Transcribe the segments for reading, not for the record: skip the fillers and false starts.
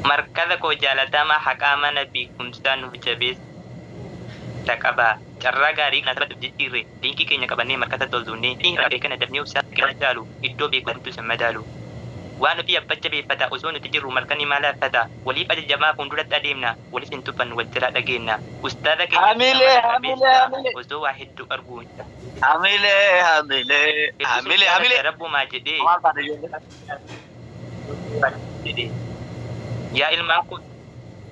Markaza koo jaalatamaa haqaa mana beekumsaa nuuf jabeessa qaba. Carraa gaarii kana sabatti jijjiirre liinkii keenya qabannee markaza toltuunne kana dafnee obsaa caalu iddoo beekumtu isa madaalu. Waan ofii abbacha beeffata osoo nuti jirru malkanii maal laaffata waliif ajajamaa fuulduratti adeemna walis hin tuffannu wal jalaa dhageenna. Ustaaza keenya Hamilee, hamilee, hamilee. osoo waa hedduu arguu. Hamilee, hamilee, hamilee, hamilee. Rabbumaa jedhee Maal taate ijoollee? jedhee. Yaa ilmaan koo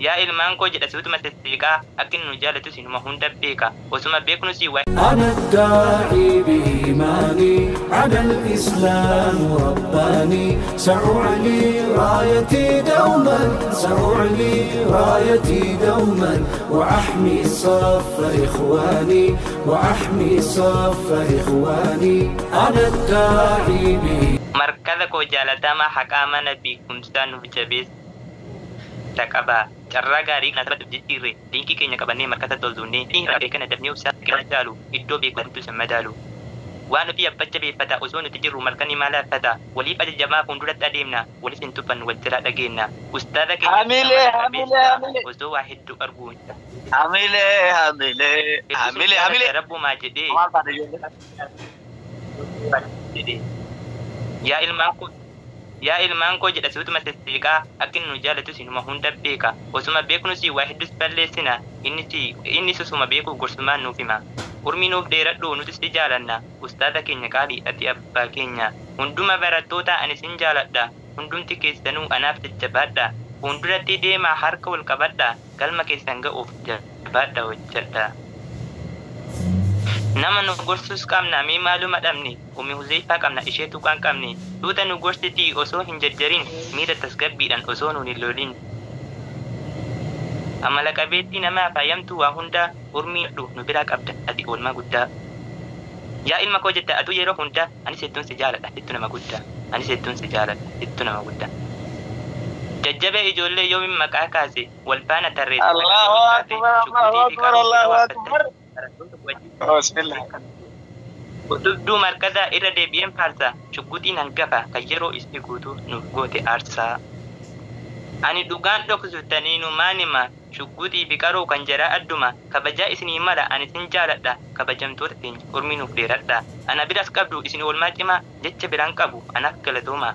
yaa ilmaan koo jedha suutuma sesseeqaa akka inni nu jaalatus inuma hunda beeka osuma beeknus waa أنا الداعي بإيماني على الإسلام رباني سأعلي رايتي دوما سأعلي رايتي دوما وأحمي صف إخواني وأحمي صف إخواني أنا الداعي بإيماني Markaza koo jaalatamaa haqaa mana beekumsaa nuuf jabeessa qaba. Carraa gaarii kana sabatti jijjiirre liinkii keenya qabannee markaza toltuunne kana dafnee obsaa caalu iddoo beekumtu isa madaalu. Waan ofii abbacha beeffata osoo nuti jirru malkanii maal laaffata waliif ajajamaa fuulduratti adeemna walis hin tuffannu wal jalaa dhageenna. Ustaaza keenya Hamilee, hamilee, hamilee. osoo waa hedduu arguu. Hamilee, hamilee, hamilee, hamilee. Rabbumaa jedhee Maal taate ijoollee? jedhee. Yaa ilmaan koo yaa ilmaan koo jedha suutuma sesseeqaa akka inni nu jaalatus inuma hunda beeka osuma beeknus waa hedduus balleessina inni susuma beekuuf gorsumaan nuuf hima urmii nuuf dheeradhu nutis si jaalanna ustaaza keenya qaalii ati abbaa keenya hunduma barattoota ani sin jaaladha hundumti keessanuu anaaf jajjabaadha fuulduratti deemaa harka wal qabadha galma keessan ga'uuf jabaadha hojjedha. Nama nu gorsus qabna mee maaluma dhabne umi huzeeffaa qabna isheetu kan qabne tuuta nu gorsitii osoo hin jarjarin miira tasgabbiidhaan osoo nuun hin lolin. Amala qabeettii namaa faayamtu waa hunda urmii dhu nu biraa qabda ati oolmaa guddaa. Yaa ilma koo jetta atuu yeroo hunda anis hedduun si jaaladha jettu nama guddaa anis hedduun si jaaladha jettu nama guddaa. Jajjabee ijoollee yoomin maqaa kaase wal faana tarreesse. Allahu akbar, Allahu akbar, Allahu akbar. Oh, bismillah. Dubduu markazaa irra deebi'een faarsa shugguxiin hangafa kan yeroo isii guutuu nuuf goote aarsaa. Ani dhugaan dhoksu taniinumaan hima shugguxii fi qaroo kan jaraa adduma kabajaa isinii mala ani sin jaaladha kabajamtoota teenya urmii nuuf dheeradha. Ana biras qabdu isin oolmaa cimaa jecha biraan qabu anaaf galatooma.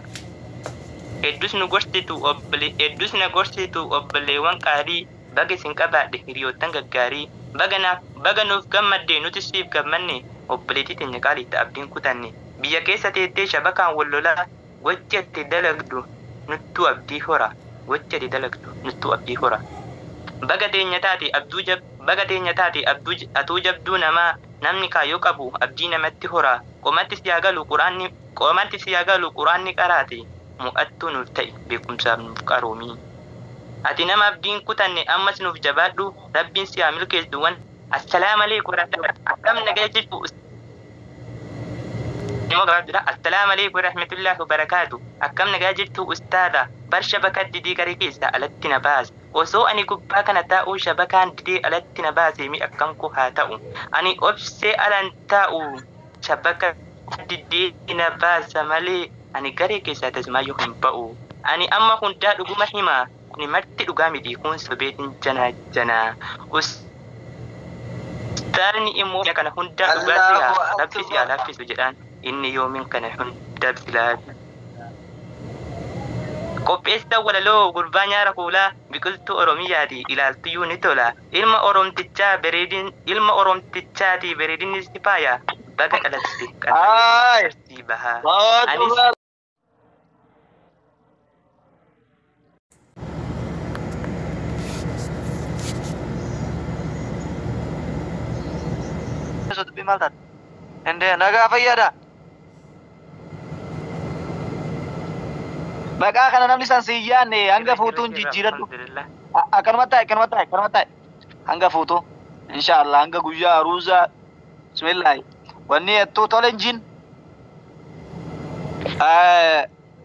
Hedduus nu gorsitu obbole hedduus na gorsitu obboleewwan qaalii baga isin qabaadhe hiriyoottan gaggaarii baga naaf baga nuuf gammadde nuti siif gammanne obboleettii teenya qaalii itti abdiin kutanne biyya keessa teettee shabakaan wal lolaa gochi ati dalagdu nuttuu abdii hora gochi ati dalagdu nuttuu abdii hora. Baga teenya taate abduu jab baga teenya taate abduu atuu jabduu namaa namni kaayyoo qabu abdii namatti hora qomatti si haa galu quraanni qomatti si haa galu quraanni qaraate mo'attuu nuuf ta'i beekumsaaf nuuf qaroomii. Ati nama abdiin kutanne ammas nuuf jabaadhu rabbiin si haa milkeessu wan assalaamu alaikum warahmatullahi akkam nagaa jirtu Immoo gabaabduudha. Assalaamu alaikum warahmatullahi wabarakaatu. Akkam nagaa jirtu ustaadha. Bar shabaka didii garee keessa alatti na baase. Osoo ani gubbaa kana taa'uu shabakaan didee alatti na baase mi akkam koo haa ta'u. Ani obsee alan taa'u shabaka didee na baasa malee ani garee keessaa tasumaayyuu hin ba'u. Ani amma hundaa dhuguma hima. Kuni marti dhugaa miti kun sobeetiin janaa janaa. Ustaadni immoo kana hundaa dhugaa si'a Allahu rabbi si'a akbar. laaffisu jedhaan inni yoomiin kana hunda silaa. Qopheessaa walaloo gurbaa nyaara kuulaa biqiltuu Oromiyaati ilaaltuyyuu ni tola. Ilma Oromtichaa bareedin ilma Oromtichaati bareedinni si faaya baga dhalatte Haay. qaxalee bahaa. Allahu Anis akbar. Dubbii maal taate? Indee nagaa fayyaadha. Maqaa kana namni san si yaanne hanga fuutuun jijjiiradhu. Alhamdulillah. Akkanuma taa'e, akkanuma taa'e, akkanuma taa'e. Hanga fuutuu. Inshaallah hanga guyyaa aruuzaa. Bismillaahi. Wanni hedduu tole injiin.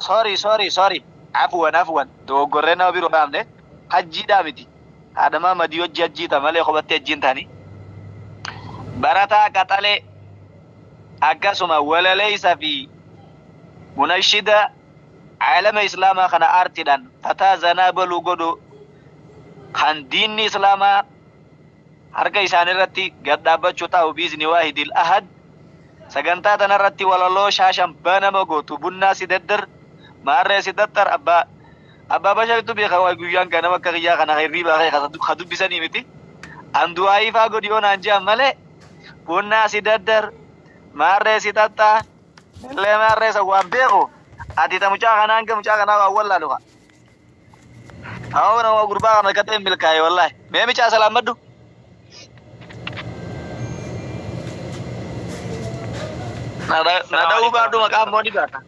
Sorry, sorry, sorry. Afuwan, afuwan. Dogoggorree nama biroo dhaabne. Hajjiidhaa miti. Haadhamaa madii hojii hajjiita malee kophaatti hajjiin taani. Barataa qaxalee akkasuma walaleessa fi munashida caalama islaamaa kana aartiidhaan Fataa zanaa baluu godhu kan diinni islaamaa harka isaanirratti gad dhaabbachuu taa'u biizni waahidil ahad. Sagantaa tanarratti walaloo shaashan banama gootu bunnaa si daddar maarree si dattar abbaa abbaa basharitu beeka waa guyyaan ganama akka kiyyaa kana hirriibaa kee ka dubbisanii miti. An du'aayii faa godhi yoo naan je'an malee bunnaa si daddar maarree si xaxxaa illee maarree san waan beeku ati ta mucaa kanaa hanga mucaa kanaa waan wallaalu haa. Awwa nama gurbaa kana akka ta'e milkaa'e wallaahi. Mee micaa salaammadhu. Na dha'uu baadhu maqaa immoo ni baata.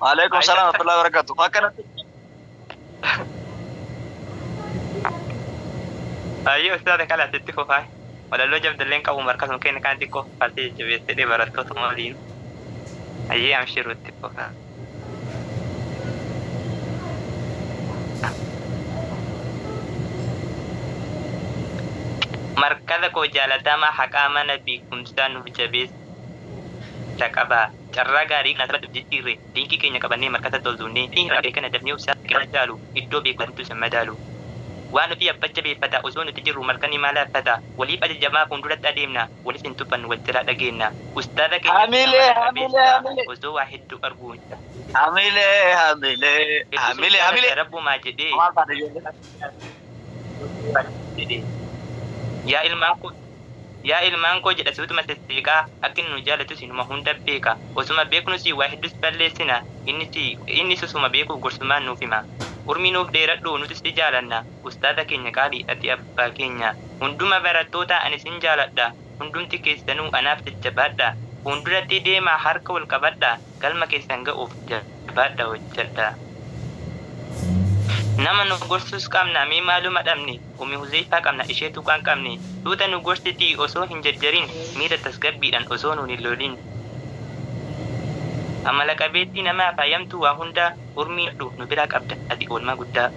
Waalaikum salaam wa rahmatullahi wa barakatuh. Akkanatti. Ayyee ustaaza kala asitti fufaa. Walaloo jabdalleen qabu markasuma keenya kan xiqqoo faarsee jajjabeessee barattoota waliin. Ayyee amshiruutti fufaa. Markaza koo jaalatamaa haqaa mana beekumsaa nuuf jabeessa qaba. Carraa gaarii kana asirratti jijjiirre liinkii keenya qabannee markaza toltuunne kana dafnee obsaa caalu iddoo beekumtu isa madaalu. Waan ofii abbaa jabeeffata osoo nuti jirru malkanii maal laaffata waliif ajajamaa fuulduratti adeemna walis hin tuffannu wal jalaa dhageenna. Ustaaza keenya Hamilee hamilee hamilee. osoo waa hedduu arguu Hamilee hamilee hamilee hamilee. Rabbumaa jedhee Maal taate ijoollee? jedhee. Yaa ilmaan koo jedha suutuma sesseeqaa akka inni nu jaalatus inuma hunda beeka. Osuma beeknus waa hedduus balleessina inni susuma beekuuf gorsumaan nuuf hima. Urmii nuuf dheeradhu nutis si jaalanna. Ustaaza keenya qaalii ati abbaa keenya. Hunduma barattoota ani sin jaaladha. Hundumti keessanuu anaaf jajjabaadha. Fuulduratti deemaa harka wal qabadha. Galma keessan ga'uuf jabaadha hojjedha. Nama nu gorsus qabna mee maaluma dhabne umi huzeeffaa qabna isheetu kan qabne tuuta nu gorsitii osoo hin jarjarin miira tasgabbiidhaan osoo nuun hin lolin. Amala qabeettii namaa faayamtuu waa hunda urmii dhu nu biraa qabda ati oolmaa guddaa.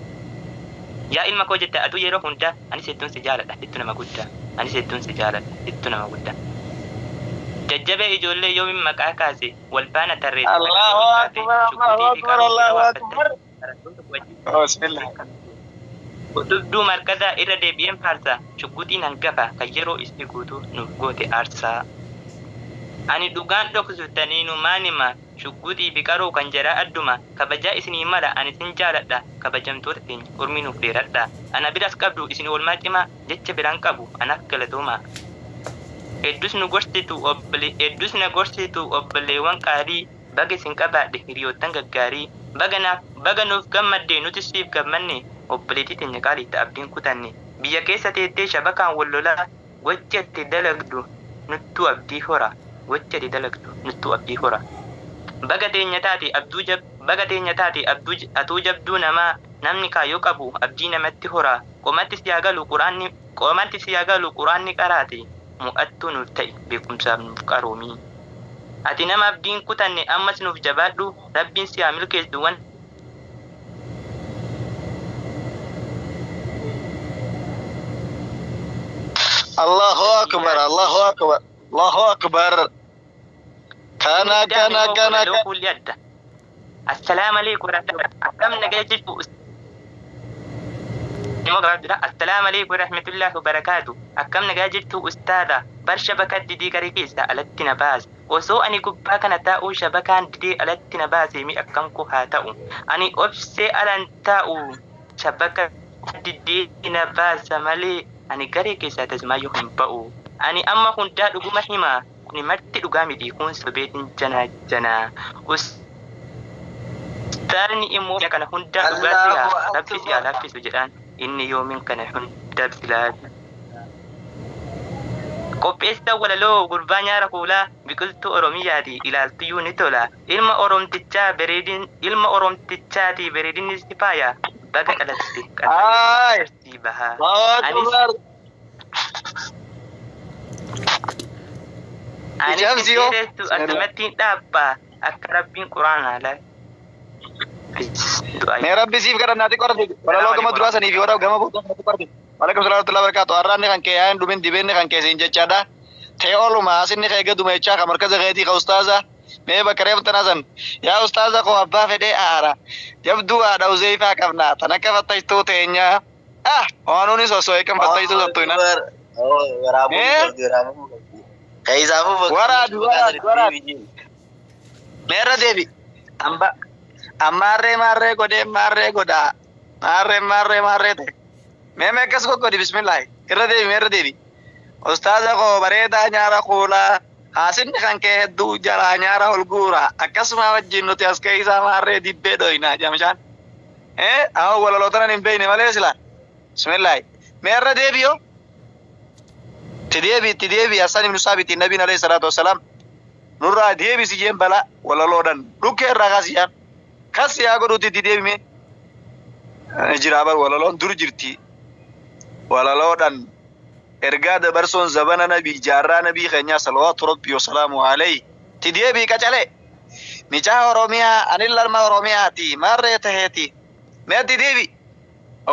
Yaa ilma koo jetta atuu yeroo hunda anis hedduun si jaaladha hedduu nama guddaa anis hedduun si jaaladha hedduu nama guddaa. Jajjabee ijoollee yoomiin maqaa kaase wal faana tarreesse Allahu akbar Allahu akbar Allahu akbar. Oh, bismillah. Utubduu markazaa irra deebi'een faarsa shugguxiin hangafa kan yeroo isii guutuu nuuf goote aarsaa. Ani dhugaan dhoksu taniinumaan hima shugguxii fi qaroo kan jaraa adduma kabajaa isinii mala ani sin jaaladha kabajamtoota teenya urmii nuuf dheeradha. Ana biras qabdu isin oolmaa cimaa jecha biraan qabu anaaf galatooma. Hedduus nu gorsitu obbole hedduus na gorsitu obboleewwan qaalii baga isin qabaadhe hiriyoottan gaggaarii baga naaf baga nuuf gammadde nuti siif gammanne obboleettii teenya qaalii ta'a abdiin kutanne biyya keessa teettee shabakaan wal lolaa gochi ati dalagdu nuttuu abdii hora gochi ati dalagdu nuttuu abdii hora. Baga teenya taate abduu jab baga teenya taate abduu atuu jabduu namaa namni kaayyoo qabu abdii namatti hora qomatti si haa galu quraanni qomatti si haa galu quraanni qaraate mo'attuu nuuf ta'i beekumsaaf nuuf qaroomii. Ati nama abdiin kutanne ammas nuuf jabaadhu rabbiin si haa milkeessu waan Allahu akbar Allahu akbar Allahu akbar. Kana kana kana kana. fuulli adda. Assalaamu alaikum warahmatullahi akkam nagaa jirtu Assalaamu alaikum warahmatullahi wabarakaatu. Akkam nagaa jirtu ustaada bar shabaka didii garee keessa alatti na baase. Osoo ani gubbaa kana taa'uu shabakaan didee alatti na baase mi akkam koo haa ta'u. Ani obsee alan taa'u shabaka didee na baasa malee ani garee keessaa tasumaayyuu hin ba'u. Ani amma hundaa dhuguma hima. Kuni marti dhugaa miti kun sobeetiin janaa janaa. Ustaadni immoo kana hundaa dhugaa si'a rabbi si'a laaffisu jedhaan inni yoomiin kana hunda silaa. Qopheessaa walaloo gurbaa nyaara kuulaa biqiltuu Oromiyaati ilaaltuyyuu ni tola. Ilma Oromtichaa bareedin ilma Oromtichaati bareedinni si faaya baga dhalatte Haay. qaxalee bahaa. Allahu akbar. Anis Ijamsi yoo. dheeressu asumatti hin dhaabbaa akka rabbiin quraanaa laal. Mee rabbi siif kadhannaati qorate. Walaloo gama duraa sanii fi warra gama boodaa kanatti qorate. Waalaikum salaam warahmatullahi wabarakatuh. Har'aanni kan kee yaa'in dhumin dibeenni kan kee siin jechaadha. Ta'e ooluma asinni kee gaduma jechaa kan markaza keetii ka ustaaza. Mee bakka reefu tana san yaa ustaaza koo abbaa fedhee aara. Jabduu haadha Uzeefaa qabna. Tan akka fattashtuu teenyaa. Ah, waanuunis osoo eegan fattashtuu sattu hinan. Waraabuu Eh? qabdi, waraabuu qabdi. Keessaafuu bakka Waraabi, waraabi, waraabi. Meerra deebi. Amba ammaarree maarree godhee maarree godhaa. Maarree maarree maarree ta'e. Mee mee akkas goggodhi, bismillaahi. Irra deebi, mee irra deebi. Ustaaza koo bareedaa nyaara kuulaa. Haasinni kan kee hedduu jalaa nyaara ol guura. Akkasuma wajjin nuti as keessaa maarree dibbee dhoyinaa jamshaan. Eh, amma walaloo tanan hin beekne malee sila. Bismillaahi. Mee irra deebi yoo. Itti deebi, itti deebi. Hassan ibn Saabitiin nabiin alayhi salaatu wassalaam. Nurraa deebisi jeen balaa walaloodhaan dhukkee irraa kaasi jaan. Kas yaa godhuutti itti deebime. Jira bar, walaloon dur jirti. Walaloodhaan ergaa dabarsoon zabana nabii jaarraa nabii keenyaa salawaatu rabbii wasalaamu alayhi. Itti deebii qacalee. Micaa Oromiyaa ani lalma Oromiyaati maarree taheeti. Mee itti deebi.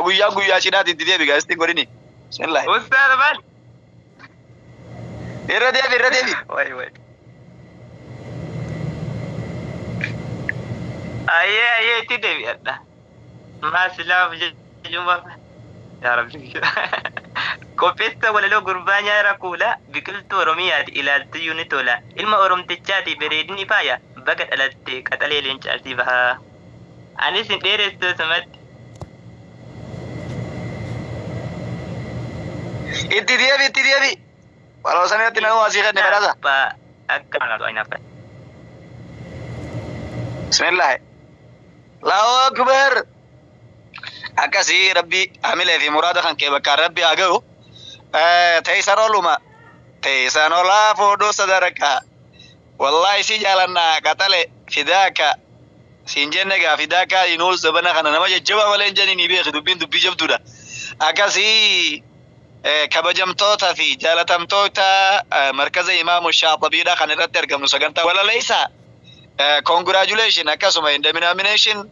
Guyyaa guyyaa cidhaati itti deebi gaazexii godhini. Bismillah. Ustaaz maal? Irra deebi, irra deebi. Wai wai. Ayyee ayyee, itti deebi'adha. Maa silaaf jechuun bafa. Yaa Rabbi. Qopheessa walaloo gurbaa nyaara kuula biqiltuu Oromiyaati ilaaltuyyuu ni tola. Ilma Oromtichaati bareedini faaya baga dhalatte qaxalee leencaasii bahaa. Anis hin dheeressu sumatti. Itti deebi, itti deebi. Walaloo sanatti nama asii kenne badhaasa. Akka manaatu. Bismillah. Allahu akbar. Akkasii rabbi hamilee fi muraada kan kee bakkaan rabbi haa ga'u. Teessan oluma. Teessan olaa fuudhuu sadarkaa. Wallaahi si jaalannaa qaxale fidaaka. Siin jenne gaa fidaaka inuu zabana kana nama jajjabaa malee hin jedhini beeki, dubbiin dubbii jabduudha. Akkasii kabajamtoota fi jaalatamtoota markaza Imaamu Shaaxabiidha kan irratti argamnu sagantaa walaleessaa. Congratulation, akkasuma indemnization.